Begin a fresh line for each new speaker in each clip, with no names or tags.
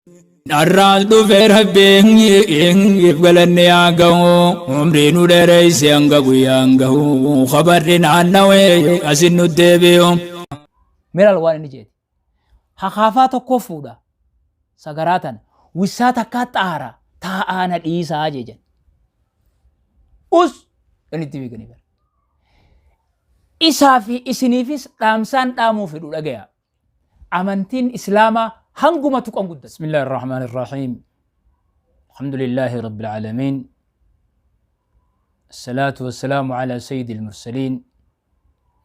Dharraas dhufe rabbiin if galanni haa gahu umrii nu dheereyse hanga guyyaan gahu khabarri naannawee asin nu deebi'u.
Miral waan inni jeeti. Hakaafaa tokko fuudha. Sagaraa tana. Wissaa takkaa xaara. Taa'aa na dhiisaa jejan. Us! Inni itti beekanii bara. Isaa fi isiniifis dhaamsaan dhaamuu fedhu dhagaya. Amantiin Islaamaa hanguma tuqan guddata.
Bismillaahi Irrahmaani Irrahiim. Alhamdulillaahi Rabbil Aalamiin. Assalaatu wassalaamu alaa sayyidil mursaliin.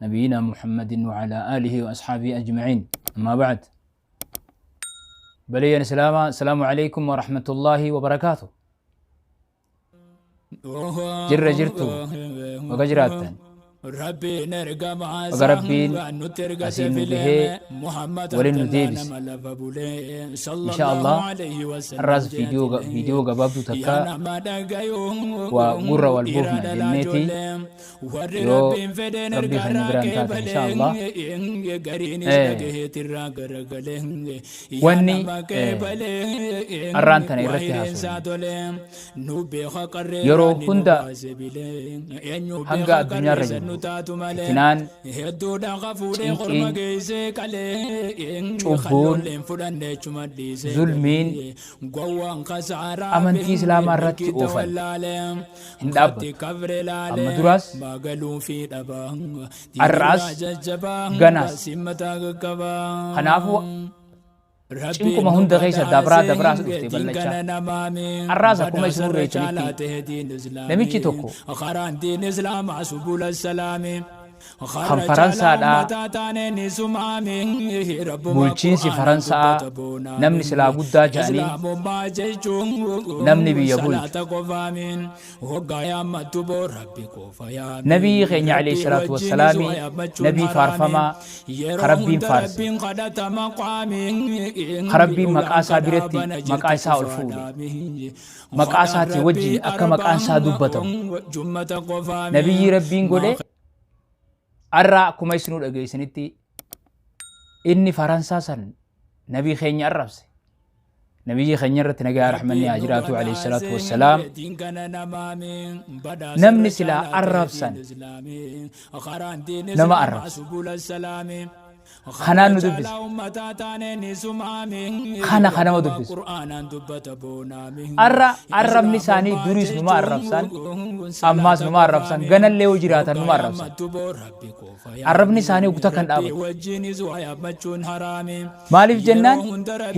Nabiyyinaa Muhammadin wa alaa aalihi wa ashaabihi ajma'iin. Ammaa ba'd. Baleeyyan Islaamaa, Assalaamu alaikum wa rahmatullaahi wa barakaatuh.
Jirra jirtu baga jiraattan. Baga Rabbiin asiin nu gahee waliin nu deebise. Insha Allah har'aas viidiyoo gabaabduu takka waa gurra wal buufna jenneeti yoo Rabbii keenya biraan taate insha Allah. Wanni har'aan tana irratti haasofnu yeroo hunda hanga addunyaarra jirru fitinaan, cinqiin, cubbuun, zulmiin amantii Islaamaa irratti oofan hin dhaabbatu. Amma duraas, har'aas, ganaas. Kanaafuu cinquma hunda keessa dabraa dabraas dhufte ballachaa. Har'aas akkuma isin hurreessanitti namichi tokko kan Faransaadhaa bulchiinsi Faransaa namni silaa guddaa ja'anii namni biyya bulchu Nabiyyi keenya alayhi salaatu wassalaami nabii faarfamaa ka Rabbiin faarse, ka Rabbiin maqaa isaa biratti maqaa isaa ol fuudhe, maqaa isaatii wajjin akka maqaan isaa dubbatamu nabiyyii Rabbiin godhe. Arraa akkuma isinuu dhageessanitti inni Faransaa san nabii keenya arrabse. Nabiyyi keenya irratti nagaa rahmanni haa jiraatu alayhi salaatu wassalaam. Namni silaa arrabsan nama arrabsa. Kanaan nu dubbisa. Kana kan nama dubbisu. Arra arrabni isaanii duriis numa arrabsan, ammaas numa arrabsan, ganallee yoo jiraatan numa arrabsan. Arrabni isaanii guta kan dhaabatu. Maaliif jennaan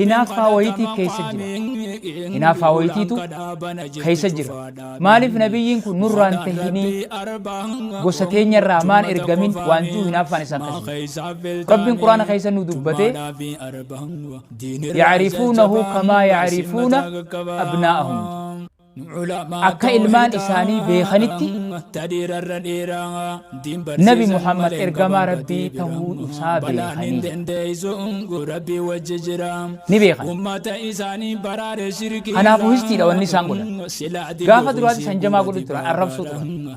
hinaaffaa wayitii keessa jira. Hinaaffaa wayitiitu keessa jira. Maaliif nabiyyiin kun nurraan tahinii gosa teenyarraa maan ergamin waan jiru hinaaffaan isaan keessa jira. Rabbiin Quraana keessa nu dubbatee ya'rifuunahu kamaa ya'rifuuna abnaa'ahum. Akka ilmaan isaanii beekanitti Nabi Muhammad ergamaa Rabbii tahuu isaa beekanii ni beekan. Kanaafuu histiidha wanni isaan godhan. Gaafa duraati san jamaa godhu turan, arrabsuu turan.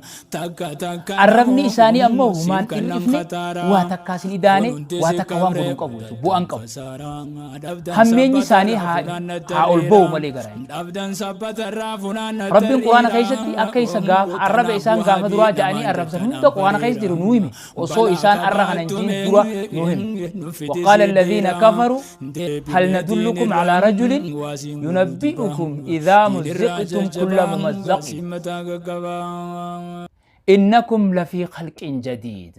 Arrabni isaanii ammoo humaan dhir'ifne, waa takkaas hin idaane, waa takka waan godhu hin qabu jechuudha, bu'aa hin qabu. Hammeenyi isaanii haa ol ba'u malee gara Rabbiin Quraana keessatti akka isa gaafa arraba isaan gaafa duraa ja'anii arrabsan hunda Quraana keessa jiru nuu hime. Osoo isaan arra kana hin jiin dura nuu hime. وقال الذين كفروا هل ندلكم على رجل ينبئكم إذا مزقتم كل ممزق إنكم لفي خلق جديد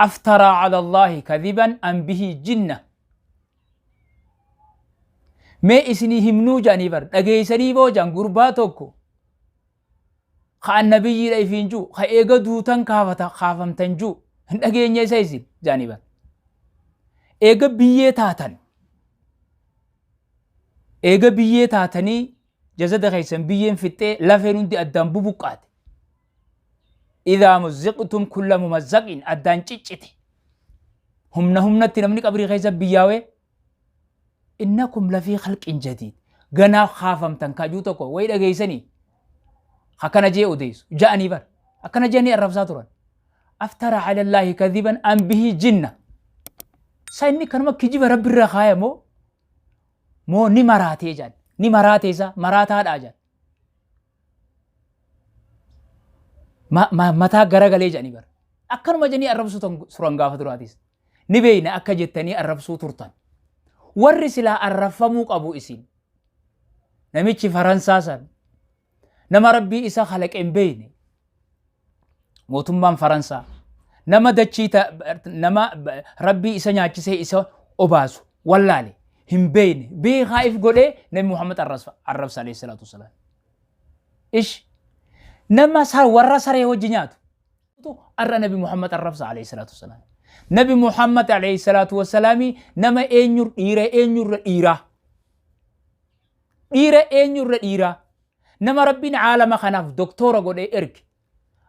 أفترى على الله كذبا أم به جنة. Mee isinii himnuu jedhanii bar dhageessanii boo jedhan gurbaa tokko ka annabiyyiidha ifiin jiru ka eega duutan kaafata kaafamtan jiru hin dhageenye isa isin jedhanii bar eega biyyee taatan eega biyyee taatanii jasada keessan biyyeen fixxee lafeen hundi addaan bubuqqaate Idaa muzziqtum kulla mumazzaqin addaan ciccite. Humna humnatti namni qabrii keessa biyyaawee innakum lafii khalqin jadiid ganaa kaafamtan kajuu tokko wayi dhageessanii akkana jee odeessu ja'anii bar akkana je'anii arrabsaa turan. Aftara alallaahi kadhiban an bihi jinna. Sa inni kanuma kijiba rabbi irraa kaaya moo? Moo ni maraatee jedhan. Ni maraatee isaa maraataadhaa jedhan. Mataa garagalee jedhanii bara. Akkanuma jedhanii arrabsuu turan gaafa duraatis. Ni beeyna akka jettanii arrabsuu turtan. Warri silaa arrabfamuu qabu isin. Namichi Faransaa san nama Rabbii isa kalaqe hin beeyne. Mootummaan Faransaa nama dachii nama Rabbii isa nyaachisee isa obaasu wallaale hin beeyne beekaa if godhee Nabi Muhammad arrabsa alayhi salaatu wassalaam. Ish nama warra saree wajji nyaatu arra Nabi Muhammad arrabsa alayhi salaatu wassalaam. Nabi Muhammad alayhi salaatu wassalaami nama eenyur dhiira eenyurra dhiiraa. Dhiira eenyurra dhiiraa. Nama Rabbiin caalama kanaaf doktoora godhee erge.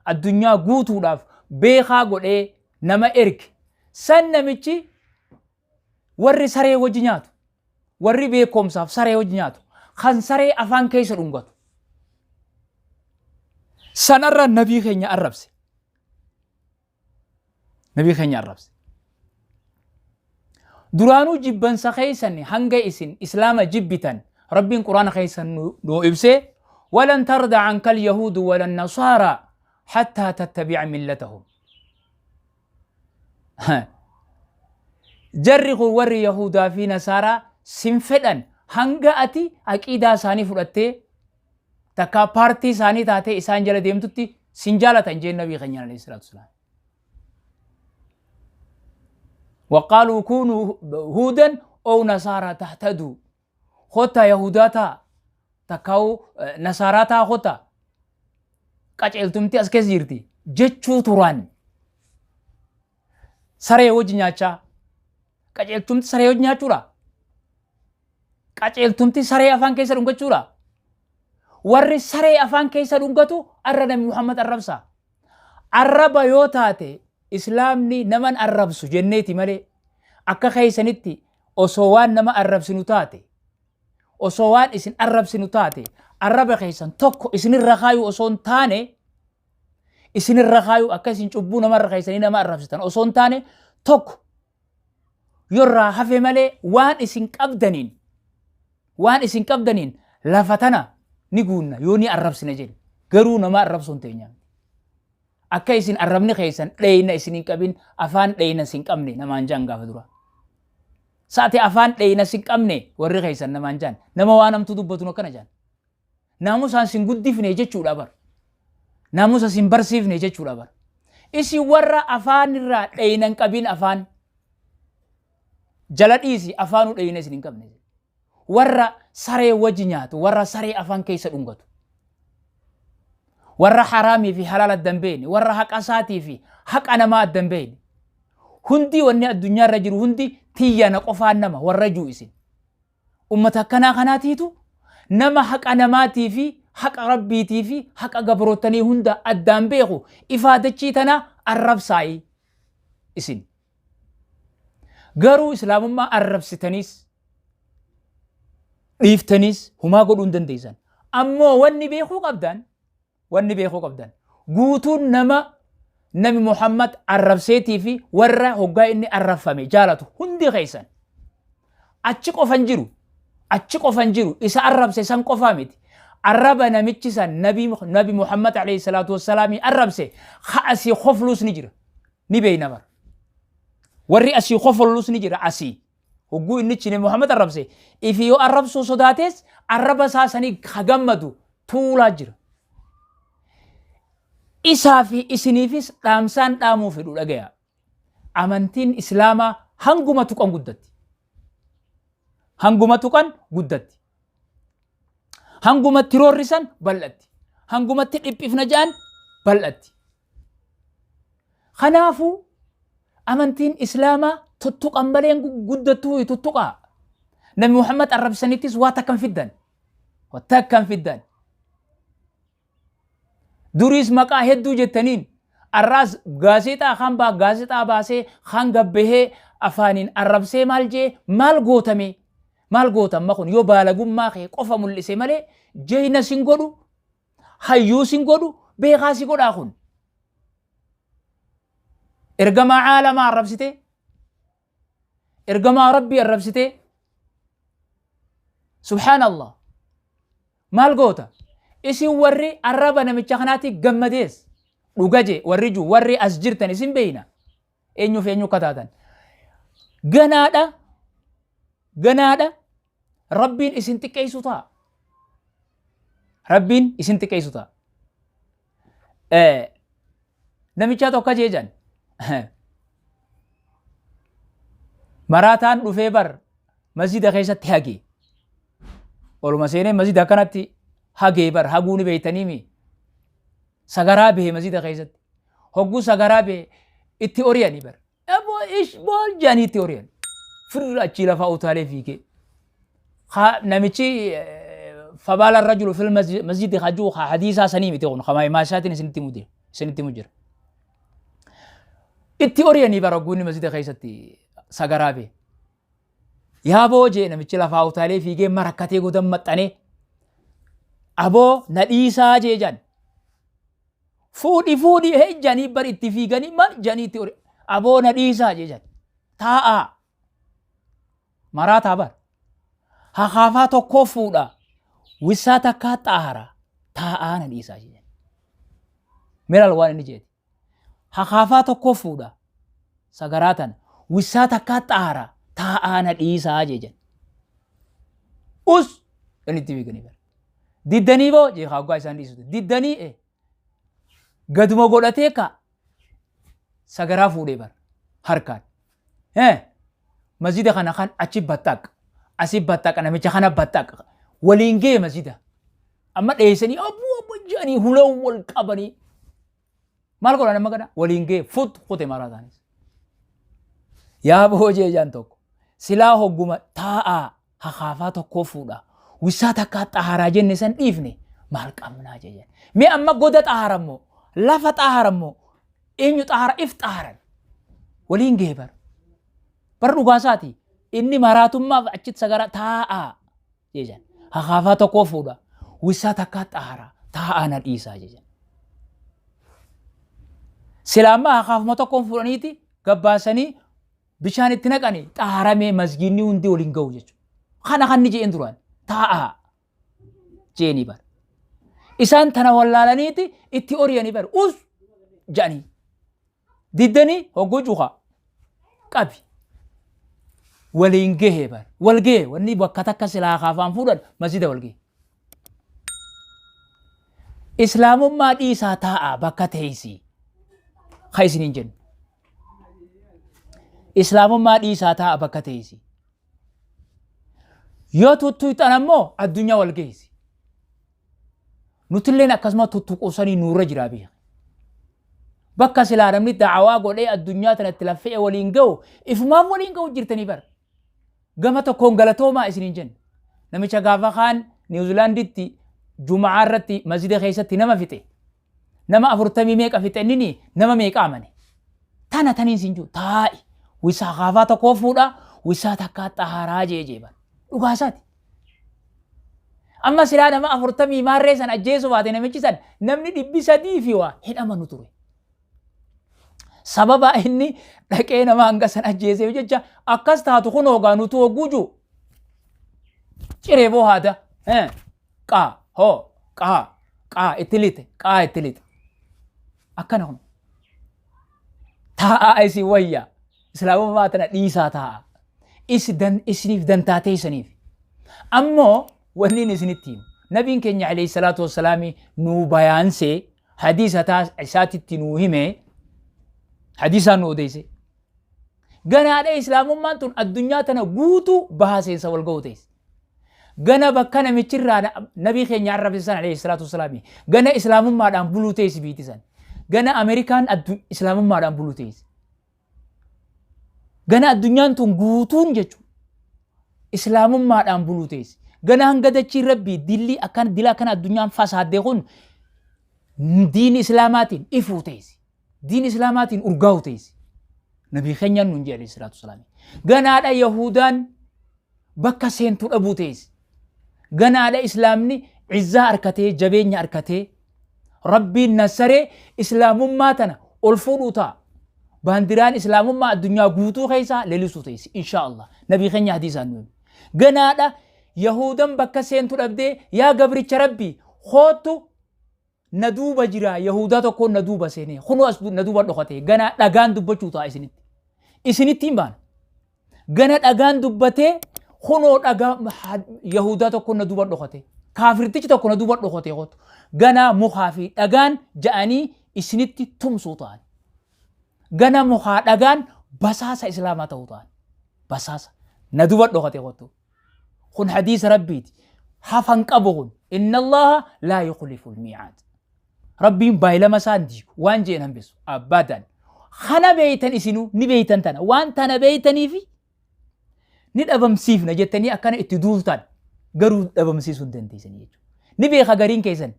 Addunyaa guutuudhaaf beekaa godhee nama erge. San namichi warri saree wajji nyaatu. Warri beekomsaaf saree wajji nyaatu. Kan saree afaan keessa dhungatu. Sanarra nabii keenya arrabse. Nabii keenya arrabse. Duraanuu jibbansa keessan hanga isin islaama jibbitan Rabbiin quraana keessan nu ibsee walan tarda anka alyahuudu walan nasaara hattaa tattabi'a millatahum. Jarri kun warri Yahudaa fi Nasaaraa sin fedhan hanga ati aqiidaa isaanii fudhattee takkaa paartii isaanii taatee isaan jala deemtutti sin jaalatan jeen nabii keenya alayhi salaatu wasalaam. وقالوا كونوا هودا أو نصارى تهتدوا خطا يهودا تا تكاو نصارى تا خطا qaceeltumti as keessa jirti jechuu turan. Saree wajji nyaachaa. Qaceeltumti saree wajji nyaachuudha. Qaceeltumti saree afaan keessa dhungachuudha. Warri saree afaan keessa dhungatu arra Nabi Muhammad arrabsa. Arraba yoo taate islaamni naman arrabsu jenneeti malee akka keessanitti osoo waan nama arrabsinu taate osoo waan isin arrabsinu taate arraba keessan tokko isinirra kaayuu osoo hin taane isinirra kaayuu akka isin cubbuu namarra keessanii nama arrabsitan osoo hin taane tokko yorraa hafe malee waan isin qabdaniin waan isin qabdaniin lafa tana ni guunna yoo ni arrabsina jedhe garuu nama arrabsuu hin teenyaa. Akka isin arrabni keessan dheeyna isin hin qabin afaan dheeyna isin qabne namaan jaan gaafa dura. Sa'ati afaan dheeyna sin qabne warri keessan namaan jaan nama waan hamtuu dubbatuun akkana jaan. Naamusaan sin guddifne jechuudha bar. Naamusa sin barsiifne jechuudha bar. Isin warra afaan irraa dheeyna hin qabin afaan jala dhiisi afaanuu dheeyna isin hin qabne. Warra saree wajji nyaatu, warra saree afaan keessa dhungatu. Warra haraamii fi halaal adda hin beekne, warra haqa isaatii fi haqa namaa adda hin beekne. Hundi wanni addunyaa irra jiru hundi tiyya na qofaan nama warra juu isin. Ummata akkanaa kanaatiitu nama haqa namaatii fi haqa rabbiitii fi haqa gabroottanii hunda addaan beeku ifaa dachii tanaa arrabsaayi isin. Garuu islaamummaa arrabsitaniis dhiiftaniis humaa godhuu hin dandeessan. Ammoo wanni beekuu qabdan wanni beekuu qabdan guutuun nama nabi Muhammad arrabseetii fi warra hoggaa inni arrabfame jaalatu hundi keessan achi qofan jiru achi qofan jiru isa arrabse san qofaa miti arraba namichi san nabi Muhammad alayhi salaatu wassalaamii arrabse ka asii kofluus ni jira ni beeyna bar warri asii kofoluus ni jira asii hogguu inni nabi Muhammad arrabse ifi yoo arrabsuu sodaates arraba isaa sanii ka gammadu tuulaa jira. Isaa fi isiniifis dhaamsaan dhaamuu fedhu dhagaya. Amantiin Islaamaa hanguma tuqan guddatti. Hanguma tuqan guddatti. Hangumatti roorrisan bal'atti. Hangumatti dhiphifna ja'an bal'atti. Kanaafuu amantiin Islaamaa tuttuqan malee guddattuu tuttuqaa. Nabi Muhammad arrabsanittis waa takka hin fiddan. Waa takka hin fiddan. Duriis maqaa hedduu jettaniin arraas gaazexaa kan baa gaazexaa baasee kan gabbahee afaaniin arrabsee maal jee maal gootame maal gootamma kun yoo baalagummaa kee qofa mul'ise malee jeyna sin godhu hayyuu sin godhu beekaa si godhaa kun. Ergamaa caalamaa arrabsitee ergamaa rabbii arrabsitee Subhaanallah. Maal goota? Isin warri arraba namicha kanaatti gammadees dhuga jee warri ju warri as jirtan isin beeyna. Eenyuuf eenyu akka taatan. Ganaadha. Ganaadha. Rabbiin isin xiqqeessu ta'a. Rabbiin isin xiqqeessu ta'a. Namichaa tokko jee jan. Maraataan dhufee bar masjida keessatti hage. Oluma seenee masjida akkanatti hagee bar haguu ni beeytanii mi. Sagaraa bahe masjida keessatti. Hogguu sagaraa bahe itti oriyanii bar. Aboo ish bool jedhanii itti ori'an. Firra achii lafaa utaalee fiigee. Haa namichi fabaala rajulu fil masjidi hajuu haa hadiisaa sanii miti kun kamaa himaa isaatiin isinitti himu jira. Isinitti himu jira. Itti ori'anii bara hogguunni masjida keessatti sagaraa bee. Yaaboo jee namichi lafaa utaalee fiigee marakkatee godan maxxanee. Aboo na dhiisaa jee jedhan. Fuudhi fuudhi hee janii bar itti fiiganii maal janii itti ori aboo na dhiisaa jedhan. Taa'aa. Maraataa bar. Hakaafaa tokkoo fuudha. Wissaa takkaa xaahara. Taa'aa na dhiisaa jedhan. Milaal waan inni jeeti. Hakaafaa tokkoo fuudha. Sagaraa tana. Wissaa takkaa xaahara. Taa'aa na dhiisaa jedhan. Us inni itti fiiganii bar. Diddanii boo jee hoggaa isaan dhiisutu. Diddanii e. Gaduma godhatee ka sagaraa fuudhee bar harkaan. Hee masjida kana kan achi battaq asi battaq namicha kana battaq waliin ga'e masjida. Amma dheessanii abuu abuu jedhanii huloo wal qabanii. Maal godhan amma kana waliin ga'e fut kute maraataanis. Yaa boo jee jaan tokko silaa hogguma taa'aa hakaafaa tokkoo fuudha wisaa takkaa xaharaa jenne san dhiifne maal qabnaa jee jaan. Mee amma goda xaharammoo lafa xaharammoo eenyu xahara if xaharan waliin ga'e bara. Bara dhugaasaati inni maraatummaaf achitti sagara taa'aa jee jaan. Hakaafaa tokkoo fuudha wisaa takkaa xaharaa taa'aa na dhiisaa jee jaan. Silaa amma hakaafuma tokkoon fuudhaniiti gabbaasanii bishaan itti naqanii xaaramee masgiinni hundi waliin ga'u jechuudha. Kana kan ni je'een duraan taa'aa je'anii bara. Isaan tana wallaalaniiti itti oriyanii bara us jedhanii diddanii hogguu cufa qabi waliin gahee bara wal gahee wanni bakka takka silaa hakaafaan fuudhan masjida wal gahee. Islaamummaa dhiisaa taa'aa bakka teessii ka isiniin jennu. Islaamummaa dhiisaa taa'aa bakka teessii. Yoo tuttuqxan ammoo addunyaa wal geessi. Nutilleen akkasuma tuttuquu sanii nurra jiraa beeka. Bakka silaa namni da'awaa godhee addunyaa tanatti laffee waliin ga'u ifumaaf waliin ga'u jirtanii bara. Gama tokkoon galatoomaa isiniin jenna. Namicha gaafa kaan Niwuzilaanditti Juma'aa irratti masjida keessatti nama fixe. Nama afurtamii meeqa fixe inni nama meeqa amane. Tana taniin siin jiru taa'i. Wisaa kaafaa tokkoo fuudha wisaa takkaa xaharaa jee jee bara. Dhugaa isaati. Amma silaa nama afurtamii maarree san ajjeesuu baate namichi san namni 300 fi waa hin amanu ture. Sababa inni dhaqee nama hanga san ajjeeseef jecha akkas taatu kun hoogaa nutu hogguu jiru. Ciree boo haada. Qaa hoo qaa qaa itti lixe qaa itti lixe. Akkana kun. Taa'aa isin wayya. Islaamummaa tana dhiisaa taa'aa. Isiniif dantaa teessaniif. Ammoo wanni inni isinitti himu. Nabiin keenya alayhi salaatu wassalaami nuu bayaansee hadiisa isaatitti nuu hime hadiisaan nu odeesse. Ganaadha islaamummaan tun addunyaa tana guutuu bahaa seensa wal ga'u teesse. Gana bakka namichirraa nabii keenya arrabse san alayhi salaatu wassalaami gana islaamummaadhaan buluu teessi biiti san. Gana Ameerikaan islaamummaadhaan buluu teessi. Gana addunyaan tun guutuun jechuudha. Islaamummaadhaan buluu teessi. Gana hanga dachiin rabbii dilli akkana dila akkana addunyaan fasaaddee kun diin islaamaatiin ifuu teessi. Diin islaamaatiin urgaa'u teessi. Nabii keenyaan nuun jedhe alayhi salaatu wasalaam. Ganaadha Yahudaan bakka seentu dhabuu teessi. Ganaadha islaamni izzaa arkatee jabeenya arkatee Rabbiin nassaree islaamummaa tana ol fuudhuu ta'a. Baandiraan islaamummaa addunyaa guutuu keessaa lelisuu teessi insha Allah. Nabii keenya hadiisaan nuyi. Ganaadha Yahudan bakka seentu dhabdee, yaa gabricha Rabbii koottu na duuba jira, Yahudaa tokkoon na duuba seenee kunoo as na duuba dhokate, gana dhagaan dubbachuu ta'a isinitti. Isinitti hin baana. Gana dhagaan dubbatee kunoo dhagaa Yahudaa tokkoon na duuba dhokate. Kaafirtichi tokko na duuba dhokate kootu. Gana mukaa fi dhagaan ja'anii isinitti tumsuu ta'an. Gana mukaa dhagaan basaasa Islaamaa ta'uu ta'an. Basaasa. Na duuba dhokate kootu. Kun hadiisa Rabbiiti. Hafan qabu kun. Inna Allaha laa yukhlifu al-mi'aad. Rabbiin baay'ilama isaa hin diigu. Waan jeen hambisu. Abadan. Kana beeytan isinuu ni beeytan tana. Waan tana beeytaniifi ni dhabamsiifna jettanii akkana itti duultan. Garuu dhabamsiisuu hin dandeessanii jechuudha. Ni beeka gariin keessan.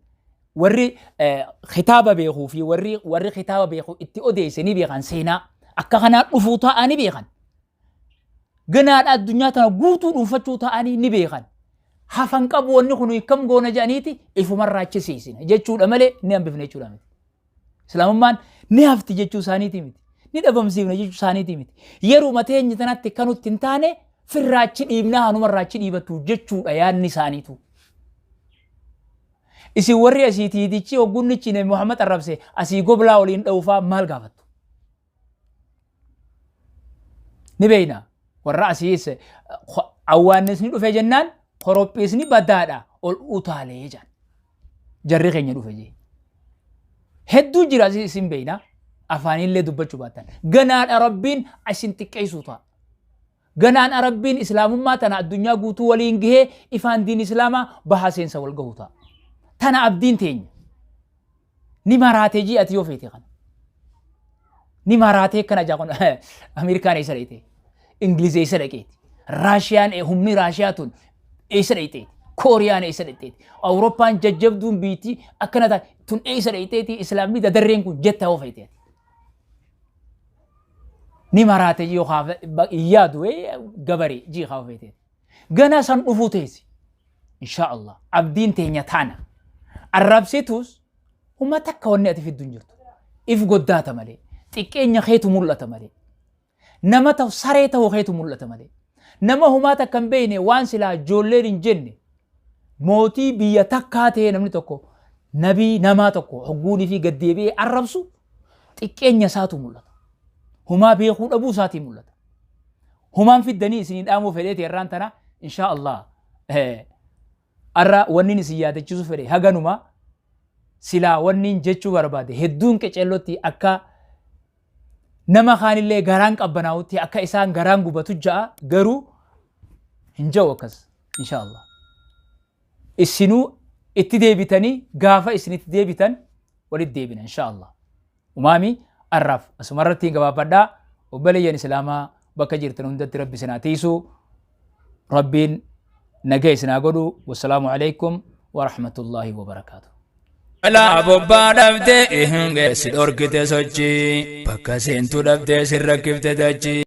Warri kitaaba beekuu fi warri kitaaba beeku itti odeesse ni beekan seenaa. Akka kanaa dhufuu taa'aa ni beekan. Ganaadha addunyaa tana guutuu dhuunfachuu ta'anii ni beekan. Hafan qabu wanni kun akkam goona jedhaniiti ifumarraa achi siisina jechuudha malee ni hambifna jechuudha miti. Islaamummaan ni hafti jechuu isaaniiti miti. Ni dhabamsiifna jechuu isaaniiti miti. Yeruma teenya tanatti akka nutti hin taane firraa achi dhiibnaa hanumarraa achi dhiibattu jechuudha yaadni isaaniitu. Isin warri asii tiitichi hoggunnichi Nabi Muhammad arrabse asii goblaa waliin dha'uufaa maal gaafattu? Ni beeyna warra asiis awwaannisni dhufe jennaan korophiisni badaadha ol utaalee jedhan. Jarri keenya dhufe jee. Hedduu jira asii isin beeyna afaanillee dubbachuu baattan. Ganaadha Rabbiin isin xiqqeessuu ta'a. Ganaan Rabbiin islaamummaa tana addunyaa guutuu waliin gahee ifaan diin islaamaa bahaa seensa wal gahu ta'a. Tana abdiin teenya. Ni maraatee jii ati yoo feete kana. Ni maraatee kana jaa kun Ameerikaan eessa dhayxee? Ingiliz eessa dhaqeeti? Raashiyaan humni Raashiyaa tun eessa dhayxeeti? Kooriyaan eessa dhayxeeti? Awurooppaan jajjabduun biitti akkana taate tun eessa dhayxeeti? Islaamni dadarreen kun jetta yoo feete ati. Ni maraate yoo hin yaadu gabaree jii haa feete. Gana san dhufuu teessi. Inshaa Allah. Abdiin teenya taana. Arrabsitus huma takka wanni ati fiddu hin jirtu. If goddaata malee. Xiqqeenya keetu mul'ata malee. Nama ta'u saree ta'uu keetu mul'ata malee. Nama humaa takka hin beekne waan silaa ijoolleen hin jenne mootii biyya takkaa ta'ee namni tokko nabii namaa tokko hogguunii fi gad deebi'ee arrabsu xiqqeenya isaatu mul'ata. Humaa beekuu dhabuu isaatiin mul'ata. Humaan fiddanii isinii dhaamuu fedheeti irraan tana inshaa Allah. Arra wannin isin yaadachiisuu fedhe haganuma silaa wannin jechuu barbaade hedduun qeceellotti akka nama kaanillee garaan qabbanaa'utti akka isaan garaan gubatu ja'a garuu hin ja'u akkas inshaa Allah. Isinuu itti deebitanii gaafa isin itti deebitan walitti deebina inshaa Allah. Umaami arraaf asumarratti gabaabbadhaa obboleeyyan islaamaa bakka jirtan hundatti rabbi isin haa tiisu rabbiin nagaa isin haa godhu wassalaamu alaikum warahmatullaahi wabarakaatu.
Alaa bobbaa dhabdee si dhorkite sochii bakka seentu dhabdee si rakkifte dachii.